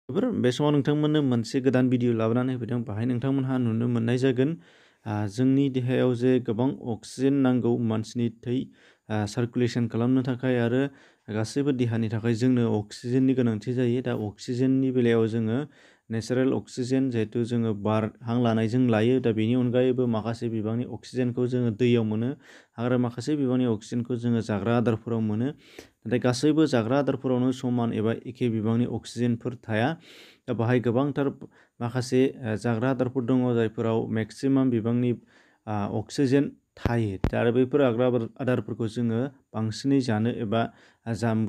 बे समाव नोंथांमोननो मोनसे गोदान भिडिअ लाबोनानै होफैदों। बाहाय नोंथांमोनहा नुनो मोननाय जागोन जोंनि देहायाव जे गोबां अक्सिजेन नांगौ मानसिनि थै सार्कुलेसन खालामनो थाखाय आरो गासैबो देहानि थाखाय जोंनो अक्सिजेननि गोनांथि जायो। दा अक्सिजेननि बेलायाव जोङो नेचारेल अक्सिजेन जिहेथु जोङो बार हां लानायजों लायो। दा बेनि अनगायैबो माखासे बिबांनि अक्सिजेनखौ जोङो दैयाव मोनो आरो माखासे बिबांनि अक्सिजेनखौ जोङो जाग्रा आदारफोराव मोनो। नाथाय गासैबो जाग्रा आदारफोरावनो समान एबा एखे बिबांनि अक्सिजेनफोर थाया। दा बाहाय गोबांथार माखासे जाग्रा आदारफोर दङ जायफोराव मेक्सिमाम बिबांनि अक्सिजेन थायो। दा आरो बैफोर आदारफोरखौ जोङो बांसिनै जानो एबा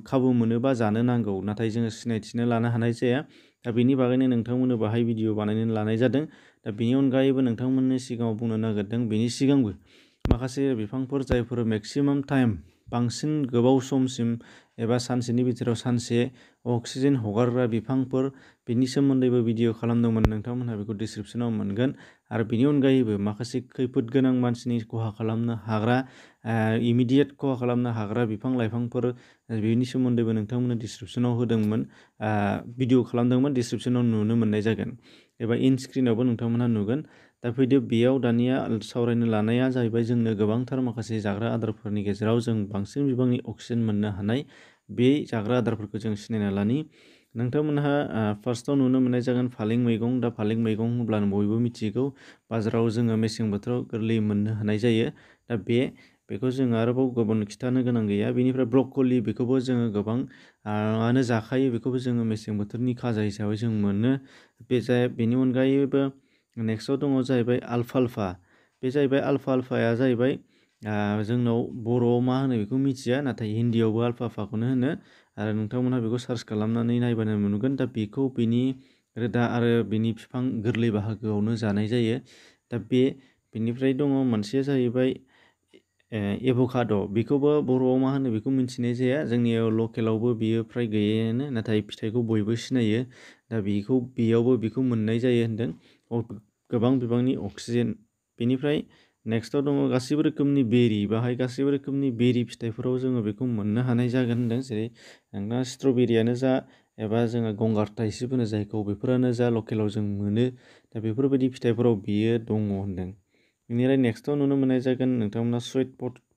खाबु मोनोबा जानो नांगौ, नाथाय जोङो सिनायथिनो लानो हानाय जाया। दा बेनि बागैनो नोंथांमोननो बाहाय भिडिअ बानायनानै लानाय जादों। दा बेनि अनगायैबो नोंथांमोननि सिगाङाव बुंनो नागिरदों बेनि सिगांबो माखासे बिफांफोर जायफोर मेक्सिमाम टाइम बांसिन गोबाव समसिम एबा सानसेनि बिथोराव सानसे अक्सिजेन हगारग्रा बिफांफोर बेनि सोमोन्दैबो भिडिअ खालामदोंमोन। नोंथांमोनहा बेखौ डिसक्रिपसनाव मोनगोन। आरो बेनि अनगायैबो माखासे खैफोद गोनां मानसिनि खहा खालामनो हाग्रा इमिडियेट खहा खालामनो हाग्रा बिफां लाइफांफोर बेनि सोमोन्दैबो नोंथांमोननो डिसक्रिपसनाव होदोंमोन, भिडिअ खालामदोंमोन। डिसक्रिपसनाव नुनो मोननाय जागोन एबा इन स्क्रिनावबो नोंथांमोनहा नुगोन। दा फैदो बेयाव दानिया सावरायनो लानाया जाहैबाय जोंनो गोबांथार माखासे जाग्रा आदारफोरनि गेजेराव जों बांसिन बिबांनि अक्सिजेन मोननो हानाय बे जाग्रा आदारफोरखौ जों सिनायना लानि। नोंथांमोनहा फार्स्टआव नुनो मोननाय जागोन फालें मैगं। दा फालें मैगं होनब्लानो बयबो मिथिगौ बाजाराव जोङो मेसें बोथोराव गोरलैयै मोननो हानाय जायो। दा बेखौ जोङो आरोबाव गुबुन खिथानो गोनां गैया। बेनिफ्राय ब्रकलि, बेखौबो जोङो गोबां आनो जाखायो। बेखौबो जोङो मेसें बोथोरनि खाजा हिसाबै जों मोनो। बेनि अनगायैबो नेक्स्टआव दङ जाहैबाय आलफाल्फा। बे जाहैबाय आलफाया जाहैबाय जोंनाव बर'आव मा होनो बेखौ मिथिया, नाथाय हिन्दीयावबो आलफाल्फाखौनो होनो। आरो नोंथांमोनहा बेखौ सार्च खालामनानै नायबानो नुगोन। दा बेखौ बेनि रोदा आरो बेनि बिफां गोरलै बाहागोआवनो जानाय जायो। दा बेनिफ्राय दङ मोनसेया जाहैबाय एभ'काड'। बेखौबो बर'आव मा होनो बेखौ मिथिनाय जाया। जोंनियाव लकेलावबो बियो फ्राय गैयानो, नाथाय फिथाइखौ बयबो सिनायो। दा बेयावबो बेखौ मोननाय जायो होनदों, गोबां बिबांनि अक्सिजेन। बेनिफ्राय नेक्स्टआव दङ गासैबो रोखोमनि बेरि। बाहाय गासैबो रोखोमनि बेरि फिथाइफोराव जोङो बेखौ मोननो हानाय जागोन होनदों। जेरै नोंना स्ट्रबेरियानो जा एबा जोङो गंगार थाइसिब होनो जायखौ, बेफोरानो जा लकेलाव जों मोनो। दा बेफोरबायदि फिथाइफोराव बियो दङ होनदों। बेनिफ्राय नेक्स्टआव नुनो मोननाय जागोन नोंथांमोना सुइट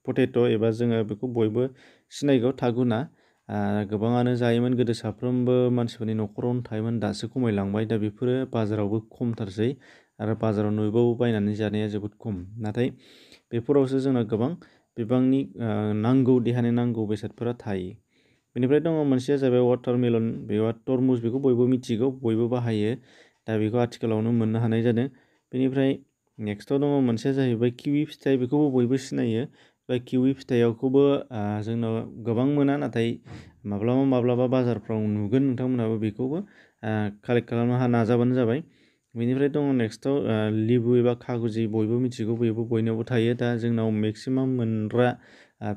पटेट' एबा जोङो बेखौ बयबो सिनायगौ थागुना। गोबाङानो जायोमोन गोदो, साफ्रोमबो मानसिफोरनि न'खरावनो थायोमोन। दासो खमायलांबाय। दा बेफोरो बाजारावबो खमथारसै आरो बाजाराव नुबाबो बायनानै जानाया जोबोद खम। नाथाय बेफोरावसो जोंना गोबां बिबांनि देहानि नांगौ बेसादफोरा थायो। बेनिफ्राय दङ मोनसेया जाहैबाय वाटारमेलन, बेयो तरमुज। बेखौ बयबो मिथिगौ, बयबो बाहायो। दा बेखौ आथिखालावनो मोननो हानाय जादों। बेनिफ्राय नेक्स्टआव दङ मोनसेया जाहैबाय किवि फिथाइ। बेखौबो बयबो सिनायो। बे किवि फिथाइखौबो जोंनाव गोबां मोना, नाथाय माब्लाबा बाजारफ्राव नुगोन। नोंथांमोनहाबो बेखौबो कालेक्ट खालामनो नाजाबानो जाबाय। बेनिफ्राय दङ नेक्स्टआव लेबु एबा खागुजि। बयबो मिथिगौ, बेबो बयनावबो थायो। दा जोंनाव मेक्सिमाम मोनग्रा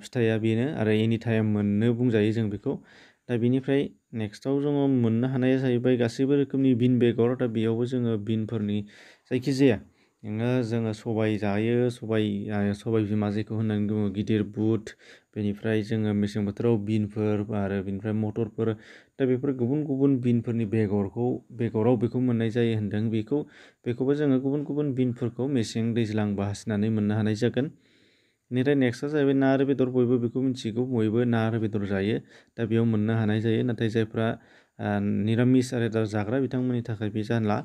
फिथाइया बेनो आरो एनि टाइम मोननो बुंजायो जों बेखौ। दा बेनिफ्राय नेक्स्टआव जोङो मोननो हानाया जाहैबाय गासैबो रोखोमनि बिन बेगर। दा बेयावबो जोङो बिनफोरनि जायखिजाया जोङो सबाय जायो, सबाय बिमा जेखौ होननानै बुङो, गिदिर बुट। बेनिफ्राय जोङो मेसें बोथोराव बिनफोर आरो बेनिफ्राय मटरफोर। दा बेफोर गुबुन गुबुन बिनफोरनि बेगराव बेखौ मोननाय जायो होनदों। बेखौबो जोङो गुबुन गुबुन बिनफोरखौ मेसें दैज्लां बासिनानै मोननो हानाय जागोन। बेनिफ्राय नेक्स्टआ जाहैबाय ना आरो बेदर। बयबो बेखौ मिथिगौ, बयबो ना आरो बेदर जायो। दा बेयाव मोननो हानाय जायो, नाथाय जायफ्रा निरामिस आरो जाग्रा बिथांमोननि थाखाय बे जानला।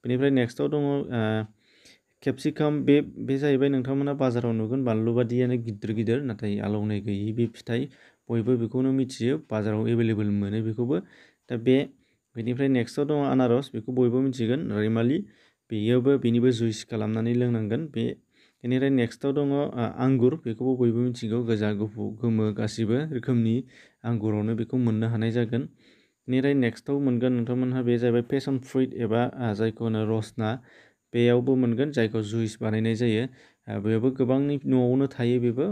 बेनिफ्राय नेक्स्टआव दङ केपसिकाम। बे जाहैबाय नोंथांमोना बाजाराव नुगोन बानलु बादियानो गिदिर गिदिर, नाथाय आलौनाय गैयि बे फिथाइ। बयबो बेखौनो मिथियो, बाजाराव एभेलेबेल मोनो बेखौबो। दा बेनिफ्राय नेक्स्टआव दङ आनारस। बेखौ बयबो मिथिगोन, रैमालि। बेनिबो जुइस खालामनानै लोंनांगोन। बेनिफ्राय नेक्स्टआव दङ आंगुर। बेखौबो बयबो मिथिगौ, गोजा, गुफुर, गोमो गासिबो रोखोमनि आंगुरावनो बेखौ मोननो हानाय जागोन। बेनिफ्राय नेक्स्टआव मोनगोन नोंथांमोनहा बे जाहैबाय पेसन फ्रुइट एबा जायखौ होनो रसना। बेयावबो मोनगोन, जायखौ जुइस बानायनाय जायो। बेयावबो गोबांनि न'आवनो थायो। बेबो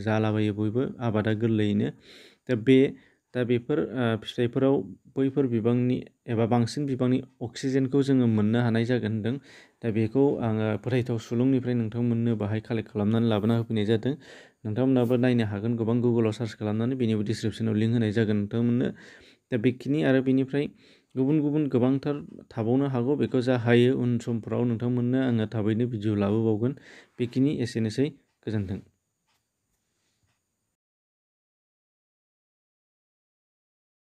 जालाबायो बयबो, आबादा गोरलैयैनो। दा बेफोर फिथाइफोराव बैफोर बिबांनि एबा बांसिन बिबांनि अक्सिजेनखौ जोङो मोननो हानाय जागोन होनदों। दा बेखौ आङो फोथायथाव सुलुंनिफ्राय नोंथांमोननो बाहाय कालेक्ट खालामनानै लाबोना होफैनाय जादों। नोंथांमोनाबो नायनो हागोन गोबां गुगोलाव सार्च खालामनानै, बेनिबो डिसक्रिपसनाव लिंक होनाय जागोन नोंथांमोननो। दा बेखिनि आरो बेनिफ्राय गुबुन गुबुन गोबांथार थाबावनो हागौ, बेखौ जा हायो उन समफ्राव नोंथांमोननो आङो थाबैनो भिडिअ लाबोबावगोन। बेखिनि एसेनोसै, गोजोन्थों।